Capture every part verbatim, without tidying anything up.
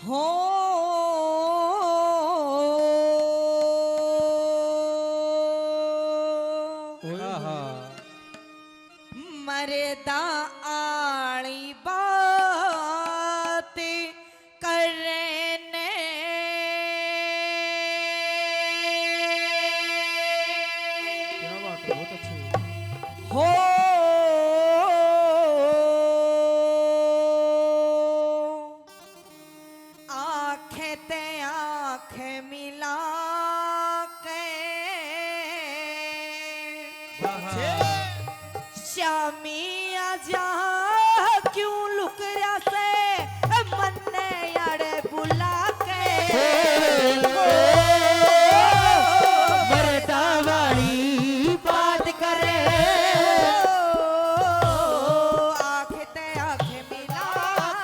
हो। ओए आहा। मरदा आली बात करने। क्या बात है, बहुत अच्छी। हो। आंखें ते आंखें मिला के। वाह। श्यामी आजा, क्यों लुक रहा से मन्ने यारे बुला के। मरदा वाली बात करे। आंखें ते आंखें मिला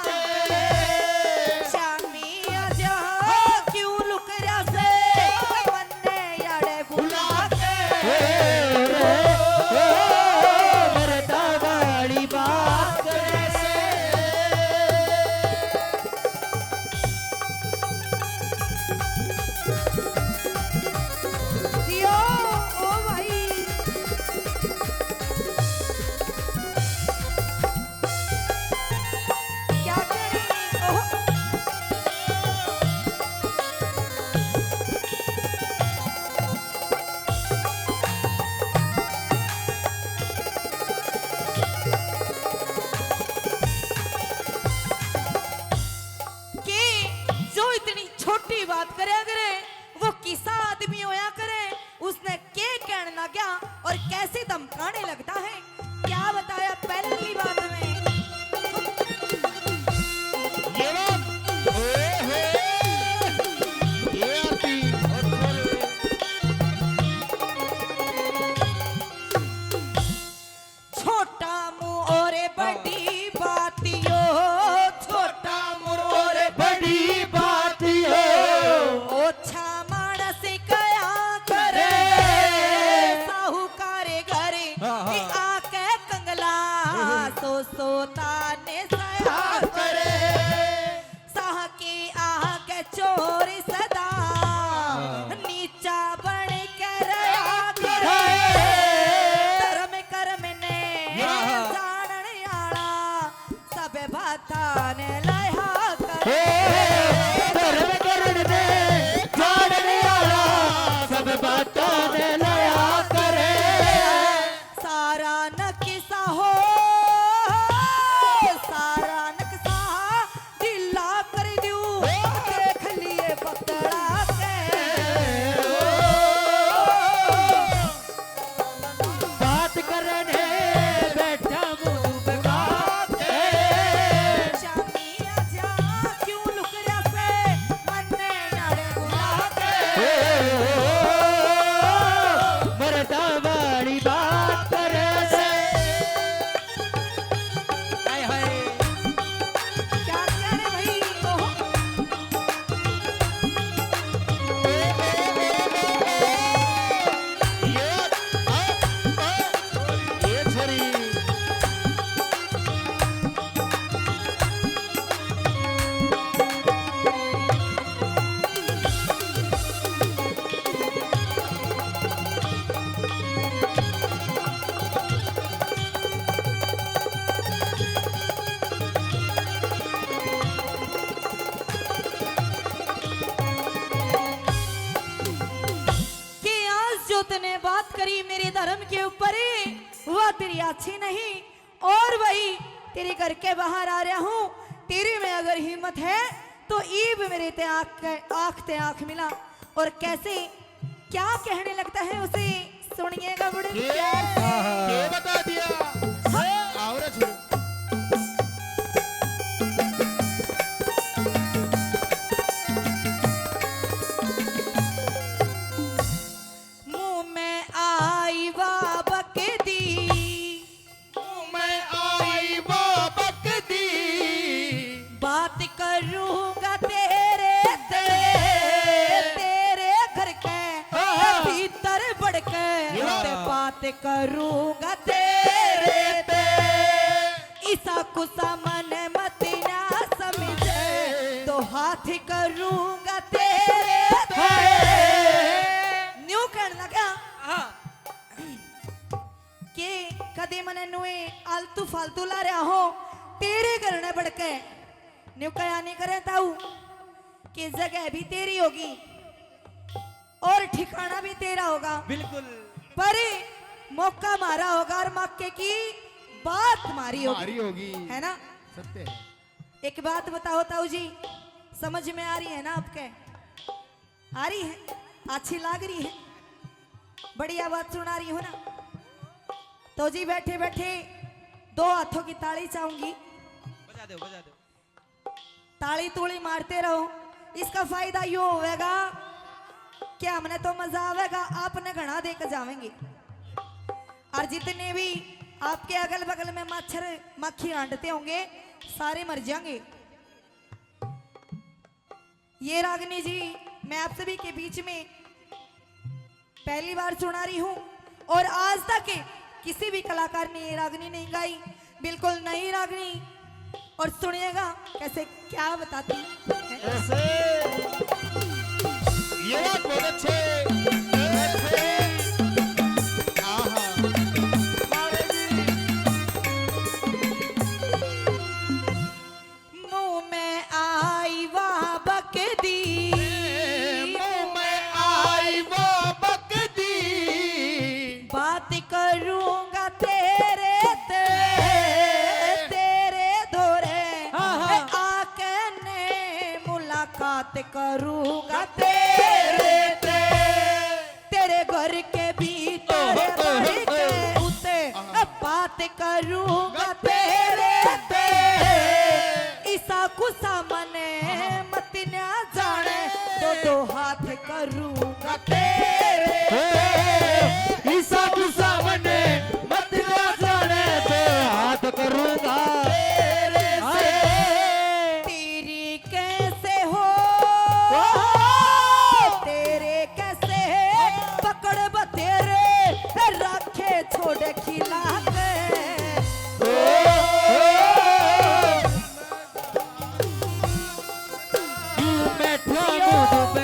के। श्यामी आजा, क्यों लुक रहा से मन्ने यारे बुला के। मरदा वाली बात करे से। जियो, ओ भाई। क्या करें? ओहो। कि जो इतनी छोटी बात करया करे, वो किसा आदमी होया करे, उसने के कहन लग गया और कैसे धमकाने लगता है, क्या बताया पहली बात में। ये बात, ओए होए, ये आती, और छोटा मुंह और बड़ी बात यो, छोटा मुंह और बड़ी बात यो। ओछा मानस कया करे, साहूकार घर हाँ, हाँ। आके कंगला, सो सो ताने सया करे। साह की आह के चोर सदा हाँ। नीचा बन के रहा करे। धर्म कर्म ने हाँ। जानन आला सब बातां ने लया करे। धर्म कर्म ने जानन आला सब बातां ने लया करे। सारा नक्शा हो, सारा नक्शा ढीला कर द्यू, देख लिए पकड़ा के। बात करने बैठा मुंह दबा के। श्यामी आजा, क्यों लुक रहा से, मन्ने यारे बुला के। मरदा वाली बात करे से। हाय हाय। क्या किया रे भाई? ओहो। ये, आ, आ, ये छोरी। कि आज जो तने बात करी मेरे धर्म के ऊपर, वह तेरी अच्छी नहीं। और भाई, तेरे घर के बाहर आ रहा हूँ, तेरे में अगर हिम्मत है तो ईब मेरे ते आँख के, आँख ते आँख मिला। और कैसे, क्या कहने लगता है उसे सुनिएगा बड़े ये, प्यार से। ये बता दिया। हाँ। आओ रे छोरी। मुंह में आई वा बकदी, मुंह में आई वा बकदी। बात करूंगा तेरे ते, तेरे घर के हाँ। भीतर बढ़ के। या। ते बात करूंगा तेरे ते। इसा कुसा मन मत ना समझे, तो हाथ करूंगा तेरे पे। न्यू कहने लगा हाँ। कि कदे मने नुए आलतू फालतू ला रहा हो, तेरे घर ने बढ़ के न्यू कया नहीं करे ताऊ कि जगह भी तेरी होगी और ठिकाना भी तेरा होगा। बिल्कुल। पर मौका मारा होगा और मौके की बात मारी होगी। मारी होगी। है ना? सत्य है। एक बात बताओ ताऊ जी, समझ में आ रही है ना आपके? आ रही है? अच्छी लाग रही है? बढ़िया बात सुना रही हूँ ना? तो जी बैठे बैठे दो हाथों की ताली चाहूंगी। बजा दो, बजा दो। ताली तूली मारते रहो, इसका फायदा यो होवेगा कि हमने तो मजा आवेगा, आपने घना दे के जावेंगे। और जितने भी आपके अगल बगल में मच्छर मक्खी आंटते होंगे, सारे मर जाएंगे। ये रागनी जी, मैं आप सभी के बीच में पहली बार सुना रही हूँ और आज तक किसी भी कलाकार ने ये रागनी नहीं गाई, बिल्कुल नई रागनी। और सुनिएगा कैसे, क्या बताती है। ऐसे। ये बात बहुत अच्छे। ऐसे। आहा। मुंह में आई वा बकदी, मुंह में आई वा बकदी। बात करूंगा तेरे ते, तेरे धोरे हाँ, हाँ। आके ने मुलाकात करूंगा तेरे ते। तेरे घर के भीतर बढ़ के उते बात करूंगा तेरे ते। ईसा कुसा मने मत ना जाने, दो दो हाथ करूंगा तेरे ते। ईसा कुसा मने मत ना जाने, दो हाथ करूंगा तेरे से। तेरी कैसे हो, तेरे कैसे पकड़ बतेरे, रखे छोड़ खिला के। बैठा मुंह पे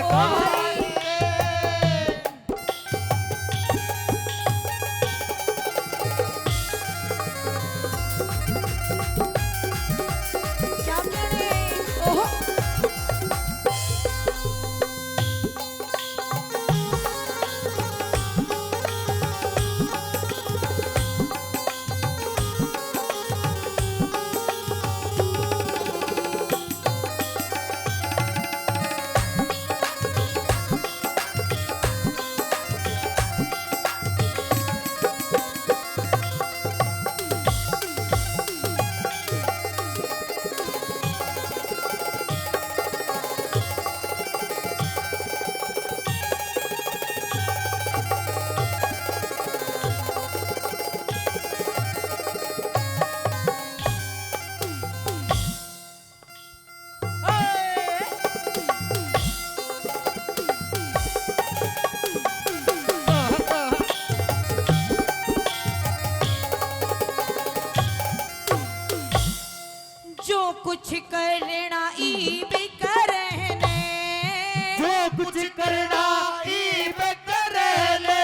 जो कुछ करना ईब करने, जो कुछ करना ईब करने।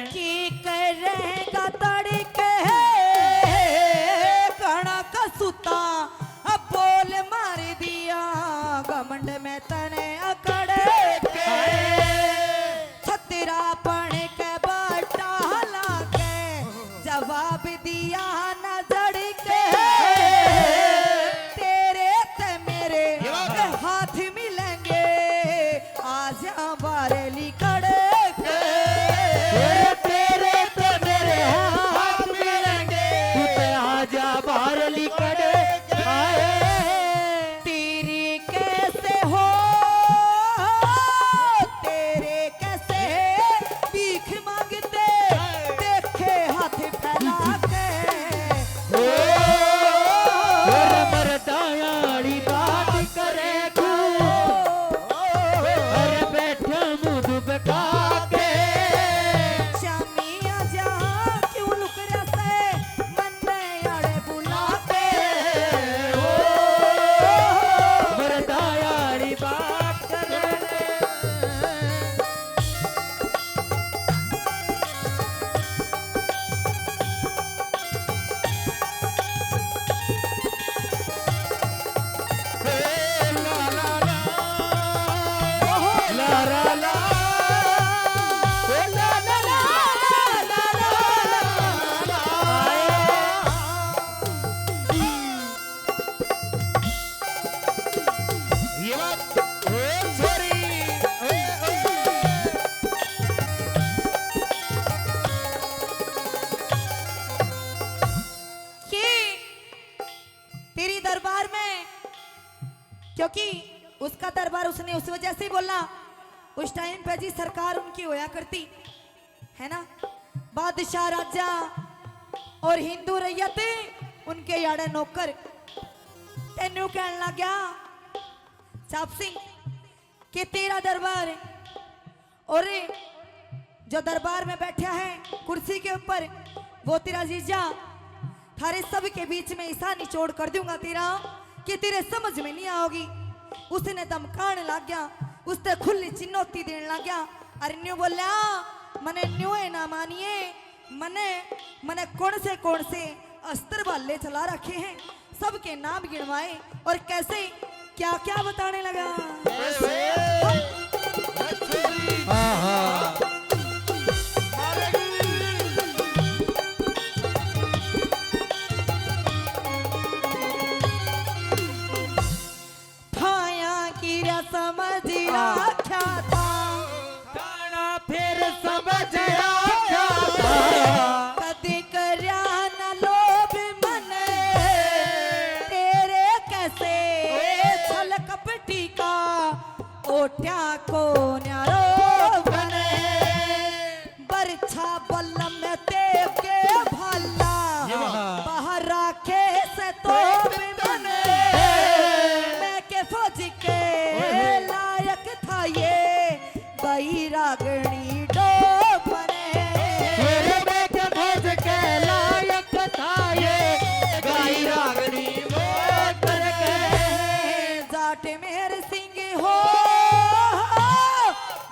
की करेगा तड़के कणा कसूता, अब बोल मार दिया घमंड में तने अकड़ के। छतरापण के बाटा लागे, जवाब दिया न जड़ के। तेरे ते मेरे हाथ मिलेंगे, आजा बाहर लिकड़ के। तेरे ते मेरे हाथ मिलेंगे, तू ते आजा बाहर लिकड़ के। आए। तेरे कैसे हो, तेरे कैसे भीख मांगते देखे हाथ फैला के। ओ, ओ, मर्दां आली बात करे तू। उसका दरबार उसने उस वजह से बोला, उस टाइम पे जी सरकार उनकी होया करती है ना, बादशाह राजा और हिंदू रैयत उनके याड़े नौकर। तेनू कहन लग गया चाप सिंह कि तेरा दरबार और जो दरबार में बैठा है कुर्सी के ऊपर, वो तेरा जीजा, थारे सब के बीच में ऐसा निचोड़ कर दूंगा तेरा कि तेरे समझ में नहीं आओगी। उसने धमकाण लाग गया, उसने खुली चुनौती देन लाग गया। अरे न्यू बोल्या, मने न्यू है ना मानिए, मने, मने कौन से, कौन से अस्त्र भाले चला रखे हैं, सबके नाम गिनवाए और कैसे क्या क्या बताने लगा। कैसे? आहा। थाया की रस्म जी हाँ। रखा था। थाना फिर समझ आख्या था। कदी करया न लोभ मने, तेरे कैसे छल कपटी का ओट्या को न्यारो बने। बरछा बल्लम में तेब के भाला, ये वाह। बाहर राखे से तो भी बने। मैं के फौज के ओए होए। लायक था ये बैरागणी डोबने। मेरे में के फौज के लायक था ये बैरागणी डोबने। जाट मेहर सिंह हो,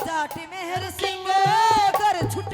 जाट मेहर सिंह घर छुट